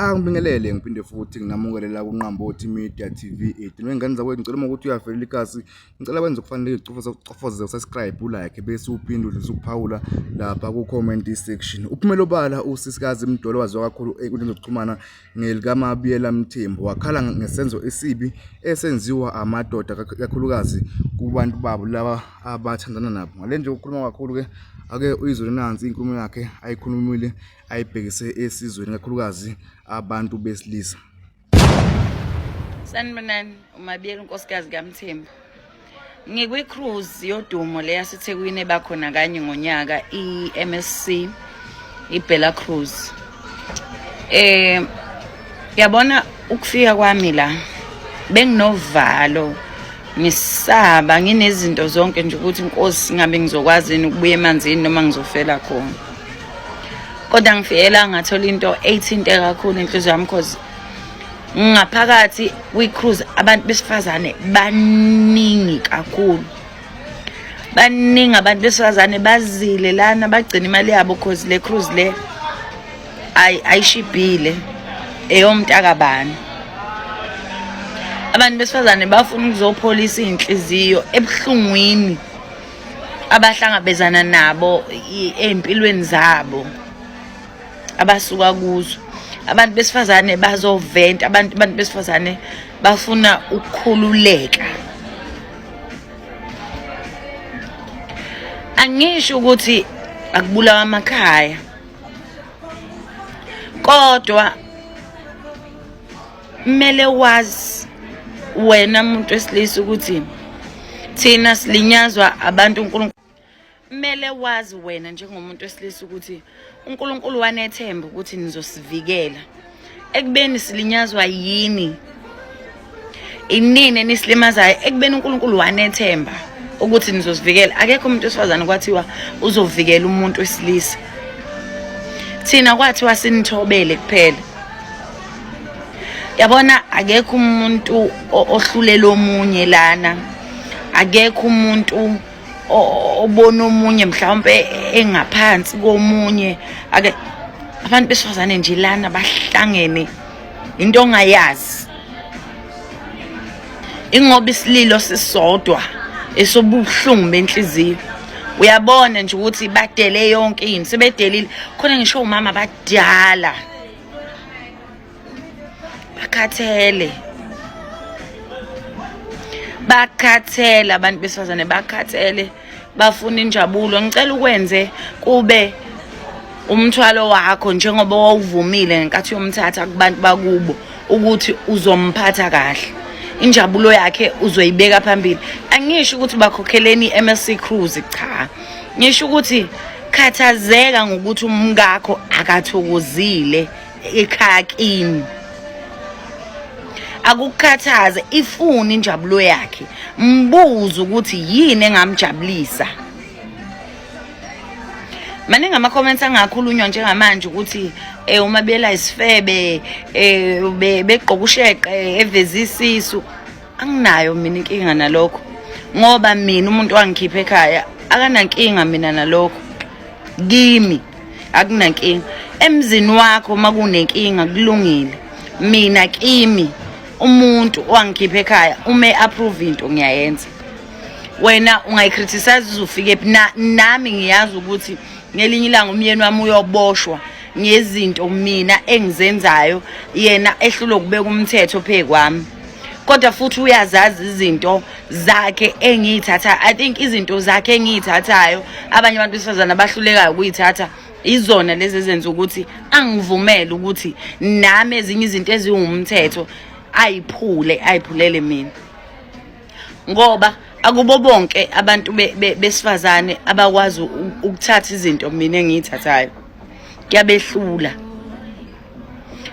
Angibingelele ngiphinde futhi nginamukele la kuNqambothi Media TV 8. Wengane zakwethu, ngicela uma ukuthi uyavelela ikasi, ngicela wenze okufanele, ucofoze ucofoze usubscribe, ulike, bese uphinde udlulise ukuphawula lapha ku comment section. Uphumele obala usisikazi Mdolo, waziwa kakhulu enkundleni zokuxhumana ngelikaMabiyela Mthembu, wakhala ngesenzo esibi esenziwa amadoda, kakhulukazi kubantu babo laba abathandana nabo. Ngale nje ukukhuluma kakhulu ke, ake uyizwe nansi inkulumo yakhe ayikhulumile ayibhekise esizweni, kakhulukazi abantu besilisa. Sanibonani, uMabiyela unkosikazi kaMthembu. Ngikwi-cruise yodumo le yaseThekwini ebakhona kanye ngonyaka, i-MSC iBella Cruise. Yabona ukufika kwami la benginovalo, ngisaba, nginezinto zonke nje ukuthi inkosi ngabe ngizokwazi yini ukubuya emanzini noma ngizofela khona. Kodwa ngifike la ngathola into eyithinte kakhulu inhliziyo yami, cause ngaphakathi kwi-cruise abantu besifazane baningi kakhulu, baningi abantu besifazane bazile lana, bagcina imali yabo cause le cruise le ayishibhile, eyomntakabani. Abantu besifazane bafuna ukuzopholisa iy'nhliziyo ebuhlungwini abahlangabezana nabo ey'mpilweni zabo abasuka kuzo. Abantu besifazane bazoventa, abantu besifazane bafuna ukukhululeka. Angisho ukuthi akubulawa amakhaya, kodwa kumele wazi wena muntu wesilisa ukuthi thina silinyazwa abantu uNkulunkulu. Kumele wazi wena njengomuntu wesilisa ukuthi uNkulunkulu wanethemba ukuthi nizosivikela ekubeni silinyazwa yini, inini enisilimazayo, ekubeni uNkulunkulu wanethemba ukuthi nizosivikela. Akekho umuntu wesifazane kwathiwa uzovikela umuntu wesilisa, thina kwathiwa sinithobele kuphela. Yabona, akekho umuntu ohlulela omunye lana, akekho umuntu obona omunye mhlawumbe engaphansi komunye. Ake abantu besifazane nje lana bahlangene into ongayazi, ingoba isililo sisodwa esobuhlungu benhliziyo. Uyabona nje ukuthi badele yonke into, sebedelile khona, ngisho umama abadala bakhathele, bakhathele abantu besifazane, bakhathele, bafuna injabulo. Ngicela ukwenze kube umthwalo wakho njengoba wawuvumile ngenkathi uyomthatha kubantu bakubo ukuthi uzomphatha kahle, injabulo yakhe uzoyibeka phambili. Angisho ukuthi bakhokheleni i-MSC Cruise, cha, ngisho ukuthi khathazeka ngokuthi umkakho akathokozile ekhaya kini, akukukhathaze, ifune injabulo yakhe, mbuze ukuthi yini engamjabulisa. Maningi ama-comments angakhulunywa njengamanje ukuthi uMabiyela isifebe, begqoka usheqe, eveza isisu. Anginayo mina inkinga nalokho, ngoba mina umuntu wangikhipha ekhaya akanankinga mina nalokho, kimi akunankinga. Emzini wakho uma kunenkinga kulungile, mina kimi umuntu owangikhipha ekhaya uma approve into ngiyayenza. Wena ungayicriticize uzufike phi? Nami ngiyazi ukuthi ngelinye ilanga umyeni wami uyoboshwa ngezinto mina engizenzayo, yena ehlulwe ukubeka umthetho phezu kwami, kodwa futhi uyazazi izinto zakhe engiyithatha. I think izinto zakhe engiyithathayo abanye abantu besifazane abahlulekayo ukuyithatha, izona lezi ezenza ukuthi angivumele ukuthi nami ezinye izinto eziwumthetho ayiphule, ayiphulele mina, ngoba akubo bonke abantu besifazane abakwazi ukuthatha izinto mina engiyithathayo, kuyabehlula.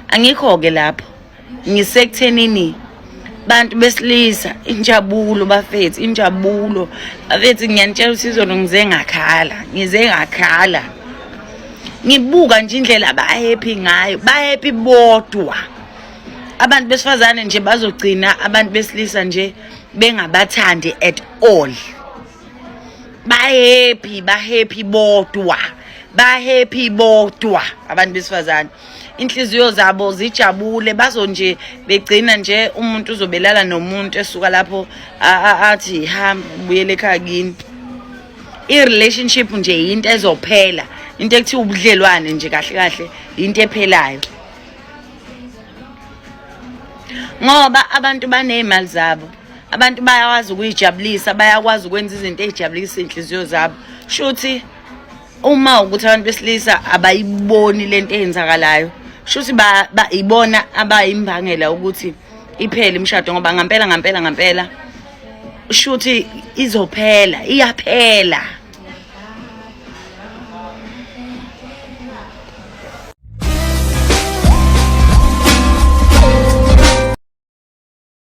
Angikho-ke lapho, ngisekuthenini bantu besilisa, injabulo bafethu, injabulo bafethu. Ngiyanitshela ukuthi izolo ngize ngakhala, ngize ngakhala ngibuka nje indlela abahappy ngayo, bahappy bodwa abantu besifazane nje, bazogcina abantu besilisa nje bengabathandi at all. Ba-happy, ba-happy bodwa, ba-happy bodwa abantu besifazane. Inhliziyo zabo zijabule, bazo nje begcina nje umuntu uzobelala nomuntu esuka lapho athi hamba ubuyele ekhaya kini. I-relationship nje yinto ezophela, into ekuthiwa ubudlelwane nje kahle kahle into ephelayo, ngoba abantu baney'mali zabo, abantu bayakwazi ukuyijabulisa, bayakwazi ukwenza izinto ey'jabulisa iy'nhliziyo zabo. Shuthi uma ukuthi abantu besilisa abayiboni lento eyenzakalayo, shuthi ibona abayimbangela ukuthi iphele imishado, ngoba ngampela ngampela ngampela shuthi izophela, iyaphela.